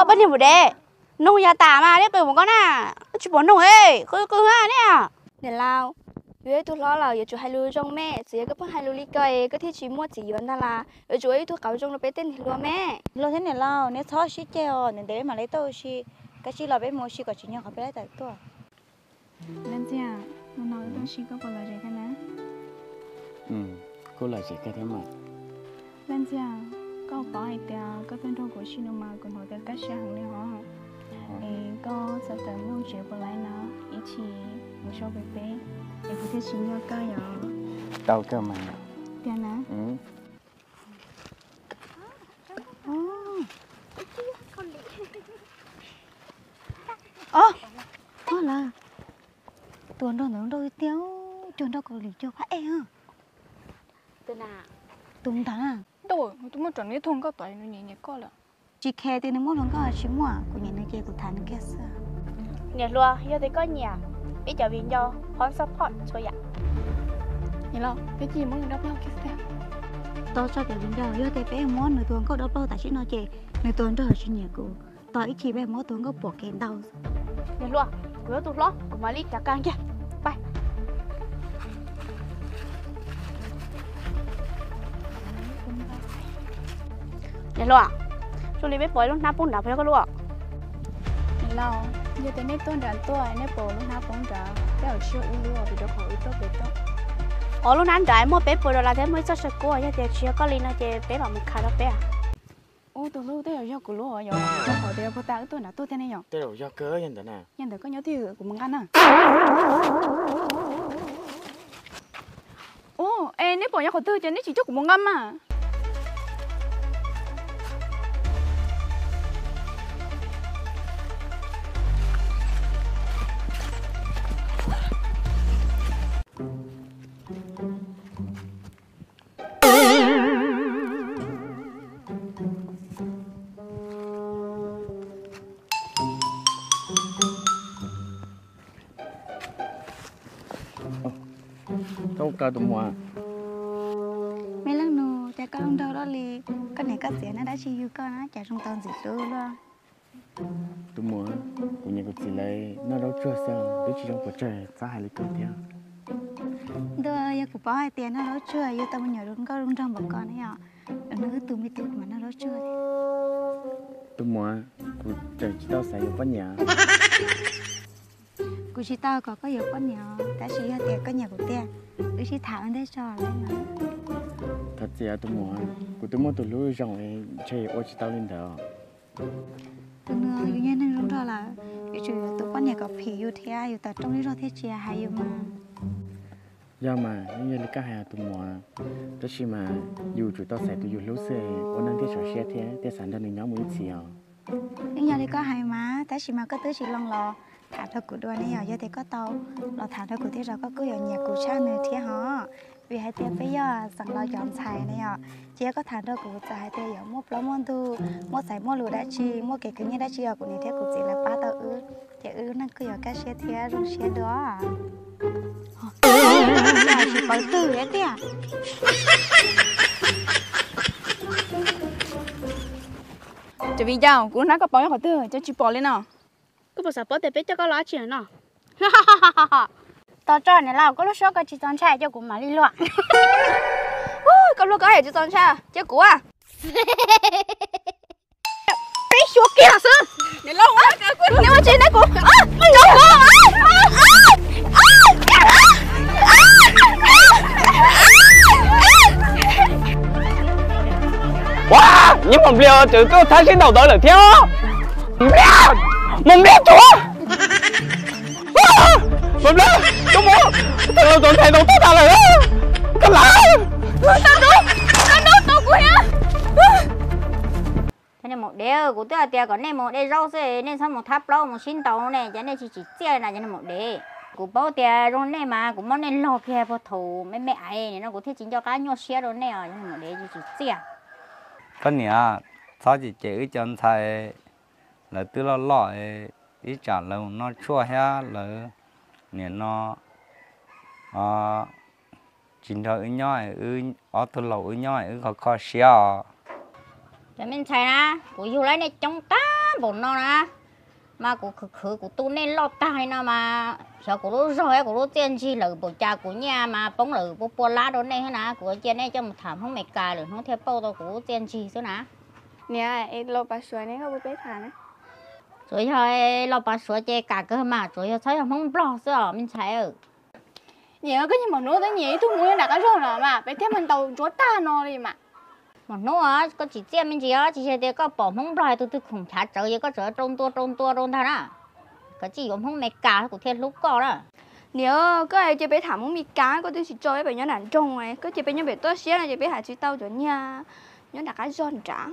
Koj niag npum dev, noog yav tas mas neb qw mus koj na, tsis pom noog, qw qw ne. Niam laus, yuav ib tug hlob lawm yuav tsum hais lus zoo me, txawm yog koj pheej hais lus li ko es koj thiaj tsis muaj txiv yuav ntag las. Yuav tsum ua ib tug qauv zoo rau peb tej niag hluas me. Hluas thiab niam laus, neb txhob sib ceg os, ntev ntev peb mam li tuaj ua si, kav tsij los peb mus ua si kom tsim nyog qhov peb laib tawm tuaj. Leej Txiag, hnub no wb tuaj ua si koj puas lom zem thiab na? Kuj lom zem kawg thiab mas. Leej Txiag, koj paub hais tias koj tuaj nrog kuv ua si no mas kuv hnov tias kaj siab heev li hos. Es koj txhob tawm mus tsev puas laiv na, ib chim mus sau pem peb, es kuv thiaj tsis nco koj yom. Tau kawg mas. Tiag na? Os, lawv tuaj nrog ntawd nrog tiag, cuag nrog Kaus Lim cuag phab ej. Tus ntawd, tus muaj rau nws thoo nkauj tod nws nyiam nyiam koj lawm. Tsis khe tias nws muaj hluas nkauj tsis muaj, kuv nyiam nws ces kuv tham nws kiag xwb. Niam hluas, yog tias koj nyiam, peb cov viv ncaus phob support txhua yam. Niam laus, peb cia muab nws daub plaub kiag xwb tiag. Tos tso cov viv ncaus, yog tias peb muab nws tus hluas nkauj daub plaub tam sim no ces nws tus hluas nraug tsis nyiam kuv. Tos ib chim peb muab tus hluas nkauj pom kev ntau. Niam hluas, kuv yog tus hlob, kuv mam li rov qab kiag. Pais. Niam hluas, zoo li peb pom lub hnab poob nrad puas yog koj lub? Niam laus, yog tias nej tuaj nram tuaj nej pom lub hnab poob nrad, tej zaum tsis yog wb lub, vim rau qhov wb tuaj pem tuaj. Qhov lub hnab nrad muaj peb puas dollar thiab muaj ib txoj saw kub, yog tias tsis yog koj li no ces peb mam mus khaws rau peb. Ub, tus hlub, tej zaum yog kuv lub yom, rau qhov tias puag ta wb tuaj nrad tuaj thiab ne yom. Tej zaum yog kawg yog ntawd na. Yog ntawd koj nyob twj ywm kuv mus nqa na. Ub, es neb pom nyob qhov twg ces neb tsis coj kuv mus nqa mas. Koj ua cas tus muam? Me leej nus, cas koj zoo nraug luaj li? Koj niam koj txiv noj dab tsi yug koj na, cas zoo tau ntxim hlub luaj? Tus muam, kuv niam kuv txiv lawv noj zaub tsuag xwb, twb tsis zoo pes tsawg, txhob hais li ko thiab. Ntuj, yog kuv paub hais tias noj zaub tsuag yug tau me nyuam zoo nkauj zoo nraug npaum ko ne yom, lwm hnub wb tu me tub kuv mam noj zaub tsuag. Tus muam, kuv tseem tsis tau xav yuav poj niam. Kuv tsis tau kom koj yuav poj niam, tab sis yog tias koj nyiam kuv tiag, wb sib tham ua ntej tso. Thov txim tus muam, kuv twb muaj tus hlub zoo, ntshe yuav ua tsis tau li ntawd. Tus nus, yus yog neeg zoo nraug lawm, yuav tsum yuav tus poj niam kom phim yus thiab yus tawm rooj ib zaug thiaj tsis hais yus mas. Yog mas, yeej yog li koj hais tus muam, tab sis mas yus tsum tau xaiv tus yus hlub xwb, ua neej thiaj sov siab thiab thiaj xav nrog nws nyob mus ib txhis os. Yeej yog li koj hais mas, tab sis mas koj twb tsis los tham rau kuv dua ne yom, yog tias koj tau los tham rau kuv tej zaum koj kuj yuav nyiam kuv tshaj nws thiab hos. Vim hais tias peb yog xeem laus cov ntxhais ne yom, ces yog koj tham rau kuv txawm hais tias yuav muaj plaub muaj ntug, muaj txais muaj lus dab tsi, muaj kev khwv nyiaj dab tsi os, kuv niam thiab kuv txiv lawv pab tau wb, ces wb lub neej kuj yuav kaj siab thiab zoo siab dua. Tsis paub twg tiag. Cov viv ncaus, kuv hnab koj pom nyob qhov twg, cas tsis pom li no? Koj puas xav paub tias peb coj koj los dab tsi no? Tos tso niam laus, koj lub suab ko tsis txaus ntshai, cia kuv mam li luag. Koj luag koj hais tsis txaus ntshai, cia kuv. Peb xyuas kiag xwb. Niam laus, neb ua tsi neb kuv, neb kuv. Ua, nyob Mus Npliag tseem tuaj thab sib ntaus ntawd lawm thiab. Mus Npliag, Mus Npliag tsuav. Mus Npliag, tus muam, tus laus tus ntxhais ntau tuaj tas lawm. Koj lawm. Cov niag maum dev, kuv twb hais tias kom nej mus de zaub xwb, nej txhob mus thab plaub mus sib ntaus ne, ces nej tsis tsim txiaj na cov niag maum dev. Kuv paub tias zoo nej mas kuv muab nej log kiag puag thaum me me aiv no, kuv thiaj tsis nco qab nyuaj siab rau nej os, cov niag maum dev tsis tsim txiaj. Koj niam, txhob cem cem wb cov ntxhais, lawv twb loj loj, ib tsam lawv noj tshuaj thiab lawv niam no tsis nrog wb nyob, wb ob tug laus wb nyob wb kho kho siab os. Cov me ntxhais na, kuv yug laib nej coob tag Npaum no na, mas kuv khwv khwv kuv tu nej loj tag li no mas xyov kuv lub zog thiab kuv lub txiaj ntsig lawm npaum cas, kuv nyiaj mas poob lawm pua pua lab rau nej thiab na. Kuv cia nej coj mus tham Hmoob Meskas lwm hnub thiaj pauj tau kuv lub txiaj ntsig xwb na. Niam, es Lauj Pav Suav ne, koj puas peb tham na? Tsuas yog Lauj Pav Suav ces kam kawg mas, tsuas yog txhob yog Hmoob Nplog xwb os me ntxhais. Niam, koj nyiam maum hnub twb nyiam ib tug Hmoob nyob nram qab zog no mas peb thiaj mas ntaus ntsuav tag no li mas. Maum hnub, koj tsim txiaj me ntsis os, tsis yog tias koj pom Hmoob Nplog tus twg khoom chav tsawv ces koj tseem rau ntua rau ntua rau ntag na. Koj tsis yuav Hmoob Meskas kuv thiaj hlub koj na. Niam, koj cia peb tham Hmoob Meskas, koj twb tsis tso peb pem nyob nram nroog, koj cia peb nyob pem toj siab no ces peb hais tsis tau cov nyiaj nyob nram qab zog nrad.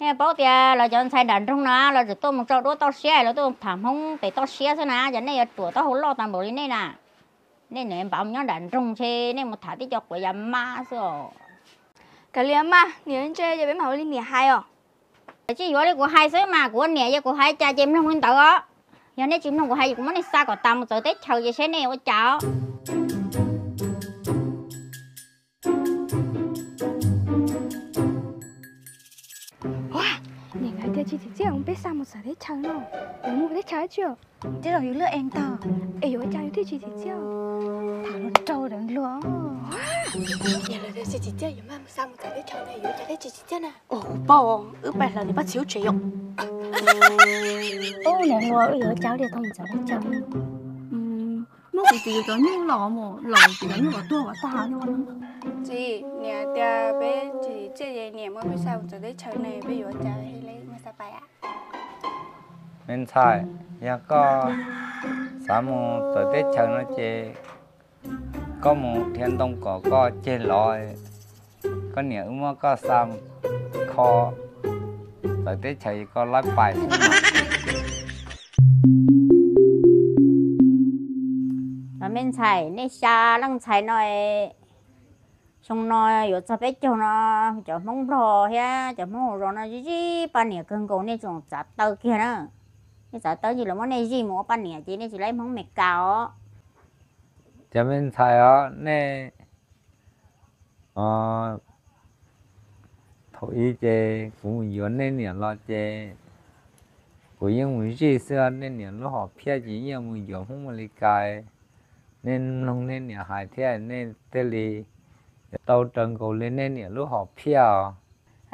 Nej paub tias lawv cov ntxhais nram nroog no lawv tseem tuaj mus tso duab toj siab, lawv tuaj tham Hmoob pem toj siab xwb na, ces nej yuav ruam taub hau loj tas npaum li nej na. Nej niam npav mus nyob nram nroog ntshe nej mus tham tib co quav yav mab xwb os. Kav liam mas, niam ntse ces peb mam ua li niam hais os. Tsis yuav li kuv hais xwb mas, kuv ua niam ces kuv hais cas ces mloog li ntawd os. Yog nej tsis mloog kuv hais ces kuv muab nej xa kom tas mus txawv teb chaws ces seb nej ua cas os. Ua, niam nkawd tias tsis tsim txiaj mus peb xa mus txawv teb chaws no, yuav mus teb chaws dab tsi? Tej zaum yus lwj ees tag, es yuav ua cas yus thiaj tsis tsim txiaj? Tham luag raug deev luag. Yog lawv tias tsis tsim txiaj yuav maj xa mus txawv teb chaws no yuav ua cas thiaj tsis tsim txiaj na? Ua kuv paub, wb pab hlawv niam pab txiv lub tsev yom. Ub, niam hluas, wb yuav ua cas thiaj tau mus txawv teb chaws? Muab kuv txiv cov nyuj los mus, los kuv txiv cov nyuj kom tuag kom tag. Txiv, niam tias peb tsis tsim txiaj es niam muab peb xa mus txawv teb chaws ne, peb yuav ua cas thiaj li muaj xav pais a? Me ntxhais, yog koj xav mus txawv teb chaws no ces koj mus dhia ntoo kom koj ceg los, koj niam wb muab koj xa mus kho txawv teb chaws es koj laib pais xwb. Los me ntxhais, nej xya leej ntxhais no, xyoo no yuav txog peb caug no, cov Hmoob Nplog thiab cov Hmoob hauv zos no zij zij poj niam kawg nkaus, nej tseem txav taw kiag na. Nej txav taw ces lawv muab nej zij mus ua poj niam ces nej tsis laib Hmoob Meskas os. Cov me ntxhais os, nej, thaum ub ces kuv mus yuav nej niam los ces kuv yeej mus zij xwb, nej niam lub hom phiaj ces yeej mus yuav Hmoob Meskas. Nej mloog nej niam hais thiab nej thiaj li tau raws nkaus li nej niam lub hom phiaj os.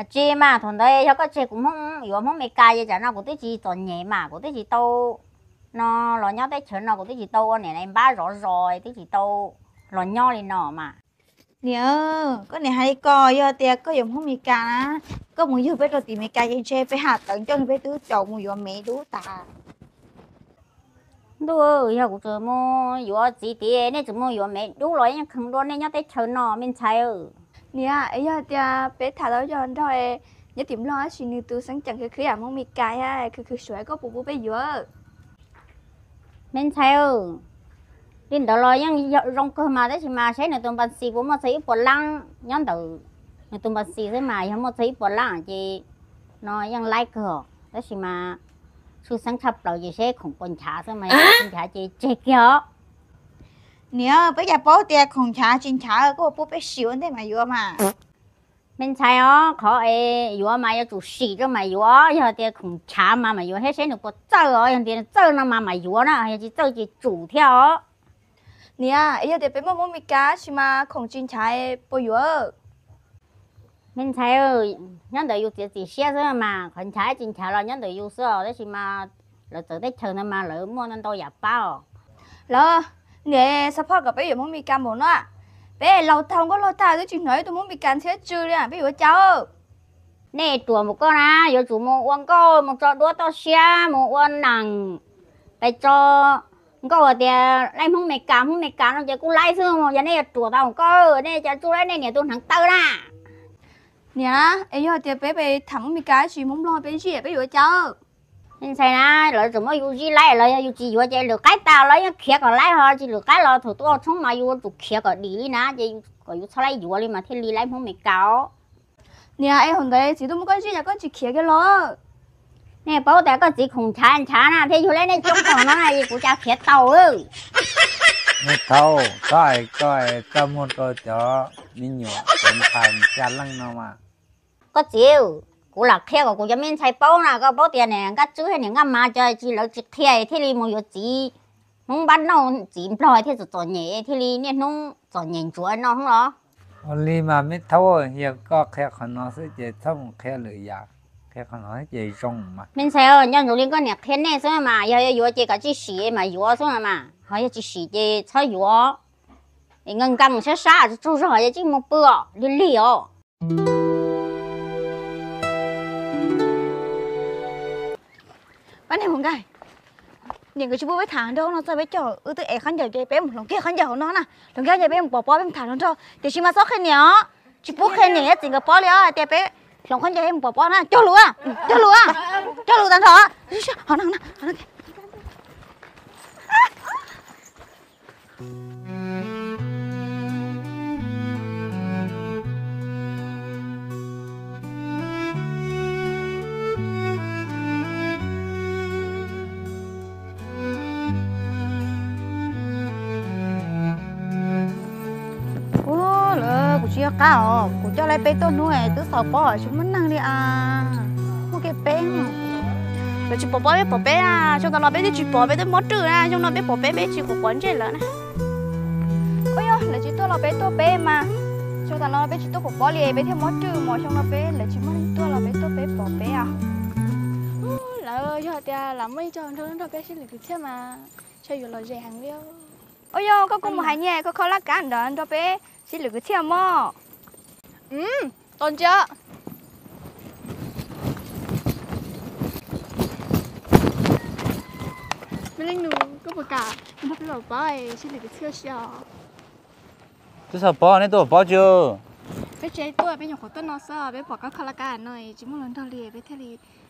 Tsis mas, thaum ntawd yog koj tseg kuv Hmoob yuav Hmoob Meskas ces tsam no kuv twb tsis txom nyem mas, kuv twb tsis tau no los nyob teb chaws no, kuv twb tsis tau ua niam npab zov zos, twb tsis tau los nyob li no mas. Niam, koj niam hais li ko, yog tias koj yuav Hmoob Meskas na, koj mus yug peb rau tim Meskas ces ntshe peb ham tawv ncauj nrog peb tub caum mus yuav mev dub tas. Ntuj, yog kuv tseem mus yuav txiv tid, nej tseem mus yuav mev dub los yeej kheev dua nej nyob teb chaws no me ntxhais. Niam, es yog tias peb tham tau cov nraug nyob tim Nplog tab sis nws tus xeeb ceem khwv khwv yam Hmoob Meskas thiab khwv khwv suav, koj puas pub peb yuav? Me ntxhais, li ntawd los yeej zoo kawg mas, tab sis mas saib nws tus npas xis puas muaj txog ib puas lab nyob ntawm nws tus npas xis xwb mas, yog muaj txog ib puas lab ces no yeej laib kawg, tab sis mas tshwj xeeb tshaj plaws ces seb khoom puas nchav xwb mas, yog tsis nchav ces tseg kiag os. Niam, peb cas paub tias khoom nchav tsis nchav, koj puas pub peb sim ua ntej mas yuav mas? Me ntxhais os, qhov es yuav mas yuav tsum sim rau mas yuav, yog tias khoom nchav mas mas yuav thiab, seb nws puas txawj os, yog tias nws txawj no mas mas yuav na, yog tsis txawj ces tsum thiab os. Niam, es yog tias peb muaj Hmoob Meskas tab sis mas khoom tsis nchav puas yuav? Me ntxhais, nyob ntawm yus txiav txim siab xwb mas, qhov nchav tsis nchav los nyob ntawm yus xwb os, tab sis mas lawv txawv teb chaws ntawd mas lawv muaj ntau ntau yam pab os. Los, niam xav phoj kom peb yuav Hmoob Meskas npaum no, peb laus tag nkauj laug tag twb tsis hnov ib tug Hmoob Meskas ntxhiab tsw li, peb yuav ua cas? Nej ruam npaum koj na, yuav tsum mus ua nkauj, mus tso duab toj siab, mus ua neeg, pais tso nkauj tias laib Hmoob Meskas, Hmoob Meskas no ces kuj laib xwb, yog nej yuav ruam tau koj, nej cas tsuj laib nej niam tus hneev taw na. Niam, es yog tias peb pais tham Hmoob Meskas tab sis Hmoob Nplog peb zij peb yuav ua cas? Me ntxhais na, lawv tseem muab yus zij laib los yog yus tsis yuav ces lwm qaib tas los yeej khiav kom laib, ho tsis lwm qaib los thaum tuaj tshoob mas yus yuav tsum khiav kom dim li na, ces kom yus txhob laib yuav li mas thiaj li laib Hmoob Meskas os. Niam, es thaum ntawd txiv tuaj muab koj zij cas koj tsis khiav kiag los? Nej paub tias koj txiv khoom nchav nchav na thiaj yug laib nej coob tom no na, es kuv cas khiav tau. Nej thaum koj hais koj txaj muag rau cov me nyuam cov ntxhais xya leej no mas. Koj txiv, Kuv lam qhia kom kuv cov me ntxhais paub na, koj paub tias niam Nkaj Tswb niam Nkaj Mas cov tsis, lawv tsis qhia thiaj li mus yuav txiv Hmoob npab nauj txiv Nplog thiaj txom txom nyem, thiaj li niaj hnub txom nyem ntsuav no los. Ua li mas me thaub, yog koj qhia qhov no xwb ces txhob mus qhia lwm yam, qhia qhov no xwb ces zoo mas. Me ntxhais, nco ntsoov li koj niam qhia nej xwb mas, yog yuav yuav ces kav tsij sim mas yuav xwb mas, ho yog tsis sim ces txhob yuav. Es nkees nkees sab sab tsaug zog ces tsij mus pw os, lig lig os. Pab niag Hmoob Nkaj, niam nkawd tsis pub peb tham nrog no txog, peb coj wb twb ev khaub ncaws ces peb mus hloov kiag khaub ncaws hauv no na, hloov kiag ces peb mus pov pob peb mus tham hluas nraug, tiam sis mas txhob qhia niam os, tsis pub qhia niam thiab txiv nkawd paub li os, hais tias peb hloov khaub ncaws peb mus pov pob na, cog lus, cog lus, cog lus tag nrho. Ua, lawv kuv tsis yog qab os, kuv coj lawv peb tuaj hnub twb xaus pob tsis muaj neeg li as. Muaj kiag peb, lawv tsis pov pob peb pom peb, xyoo tas los peb twb tsis pom, peb twb mob rwj na, xyoo no peb pom peb, peb tsis quav quav ntsej lawm na. Ua yog lawv tsis tuaj los peb tuaj peb mas, xyoo tas los peb tsis tuaj pov pob li peb thiaj mob rwj mas, xyoo no peb lawv tsis muaj neeg tuaj los peb tuaj peb pom peb os. Lawv yog tias lam muaj ib co nrog nrog peb sib lwm kwv txhiaj mas, ntshe yuav lom zem heev li. Ua yog koj kuj mus hais niam koj kho laj kab ntawd nrog peb sib lwm kwv txhiaj mog. Tos ntsia. Me leej nus, koj puas kam nrog peb pov pob sib lwm kwv txhiaj si os? Twb xaus pob, nej tuaj pov pob tsis? Peb tsis tuaj, peb nyuam qhuav tuaj no xwb, peb pom koj kho laj kab no tsis muaj hluas nraug li, peb thiaj li,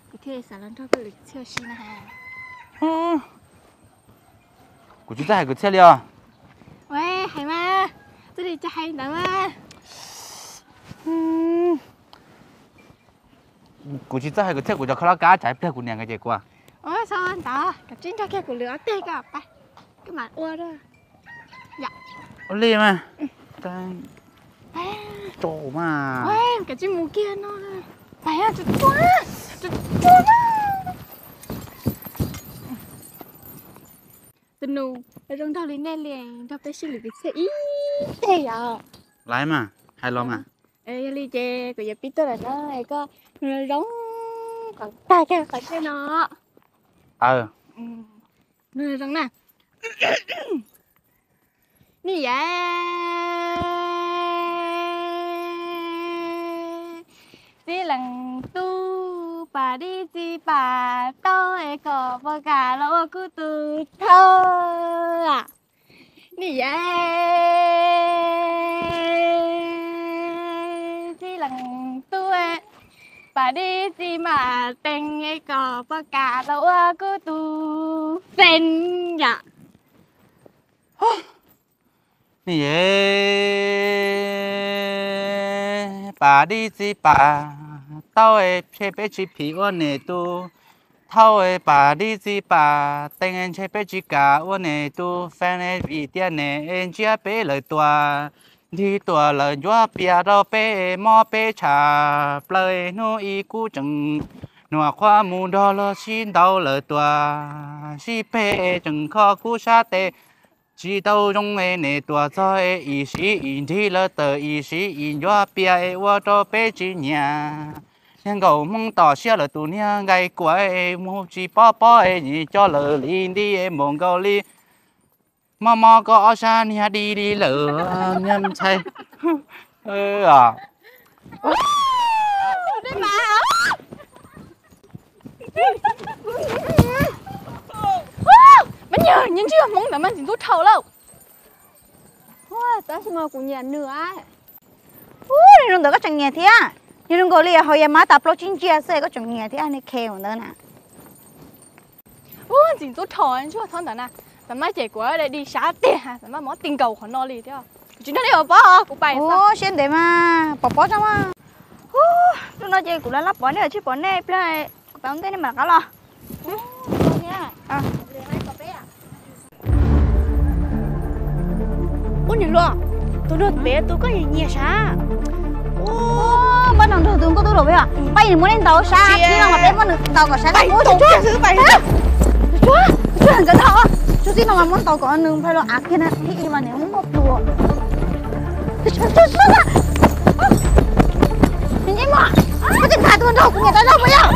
kuv thiaj li xav los nrog koj lwm kwv txhiaj si na. Kuv tsis txawj hais kwv txhiaj li os. Hais mas, txhob li cas hais ntawd mas. Kuv tsis txawj hais kwv txhiaj, kuv cov kho laj kab tsam pliag kuv niam nkawd ces kuv. Ntawd, koj tsis nrog kiag kuv lwm ob teg koj pab, koj mam ua. Ua li mas. Tso mas. Koj tsis mus kiag no. Pab, tus nus, zoo nraug li nej li, nrog peb sib lwm kwv txhiaj ib teg yom. Laiv mas, hais los mas. Yog li ces kuv yuav pib tuaj lawm na, koj zoo kom tag kiag qhov tsheb no. Zoo na. Ni yam, txij leej tub pas dib txij pas taub es kom puas kam los ua kuv tus thawj. Ni yam, txij leej tub pas dib txij mas tees es kom puas kam los ua kuv tus feej yom. Ni yam, pas dib txij pas taub es ntshe peb tsis phim ua niam tus thawj, pas dib txij pas tees ntshe peb tsis kam ua niam tus feej, vim tias niam ntsiab peb lawm tuaj, nrig tuaj lawm ncuav pias rau peb mob peb tshaj plaws, hnub ib kub tseem nuam qhuav mus nrog luag sib ntaus lawm tuaj, sib peg tseem kho kub sab tes. Tsis tau zoo es niam tuaj txog es ib sim ib nrig lawm tawm, ib sim ib ncuav pias es ua rau peb tsis nyiam. Niag nkauj Hmoob tom siab lawm tus niag nqaij kuam es mus tsis pob pob es nim coj lawm li nti es npaum nkaus li mob mob koj ob sab niag di li lawm niag ntxhais. Pab nyuag, niag ntxhais Hmoob ntawd mas ntxim ntxub dhau lawm. Tab sis mas kuv nyiam nws. Ub, zoo ntawd koj tseem nyiam thiab. Yog zoo nkaus li haus yas mab tas plaub tsib ntsiag xwb koj tseem nyiam thiab, niag khe ntawd na. Ub, ntxim ntxub dhau ntsuag thaub ntawd na. Tam mab ces kuv di sab tiag, tam mab mob ti nkaus qhov no li thiab. Kuv tsis nrog nej pov pob, kuv pais. Siab ntev mas pov pob tso mas. Ub, hnub no ces kuv laj laj pov nej, tsis pov nej pliag, kuv pais ua ntej nej mam rov qab los. Ub, niag hluas, tus nug pem tus koj nyiam nyiam sav. Ub, npaj Nrog tus nkauj tub los peb os, pab nws muab ntaus sab tib no mas peb muab nws ntaus kom sab tib. Tsuag, tsuag, nkawd tau tsuag tib no mas muab ntaus kom nws nplhaw los av kiag na, tib no niam muab pluas. Tsuag, tsuag, tsuag. Ntsej muag, koj tsis nqa tuaj nrog kuv niam tau zog puas yog?